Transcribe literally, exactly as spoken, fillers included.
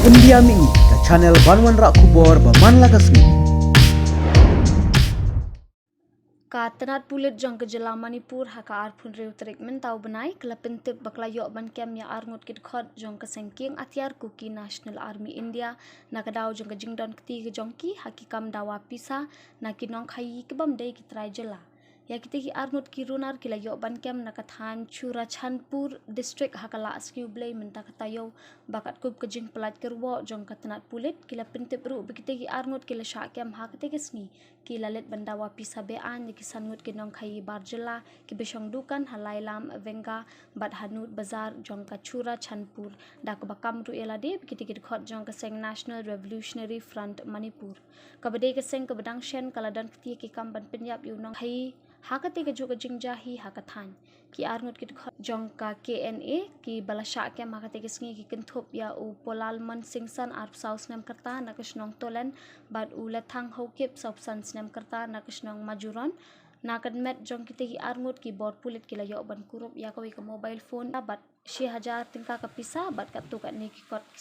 India Mini, ka channel ban wanrah khubor ba man la ka sngi. Ka tnat pulit jong ka jylla Manipur ha ka arphew hynriew tarik mynta u bnai ka la pyntip ba ka la ïoh ban kem ïa arngut ki dkhot jong ka seng kieng atiar Kuki National Army India na ka daw jong ka jingdon kti ka jong ki ha ki kam dawa pisa na ki nongkhaïi ki bym dei ki trai jylla. Ïa kita ki arngut ki runar ki la ïoh ban kem na ka thaiñ Churachandpur District ha ka la sngi U Blei mynta ka taïew ba katkum ka jingpyllait kyrwoh jong ka tnat pulit ki la pyntip ruh ba kita ki arngut ki la shah kem ha kata ka sngi ki la leit ban dawa pisa be-aiñ ïa ki san ngut ki nongkhaïi bar jylla kiba shong dukan ha Lailam Venga bad ha Noor Bazar jong ka Churachandpur da kaba kam ruh ïa lade ba kita ki dkhot jong ka seng National Revolutionary Front Manipur. Kaba dei ka seng kaba dang shen ka la don kti ki kam ban pynïap ïa u nongkhaïi ha kata ka juh ka jingjia hi ha ka thaiñ. Ki arngut ki dkhot jong ka K N A kiba la shah kem ha kata ka sngi ki kynthup ïa u Polalmon Singson arphew saw snem ka rta na ka shnong Tolen bad u Lethang Haokip sawphew san snem ka rta na ka shnong Majuron. Na ka met jong kita ki arngut ki bor pulit ki la ïoh ban kurup ïa kawei ka mobile phone bad shi hajar tyngka ka pisa bad katto katne ki kot ki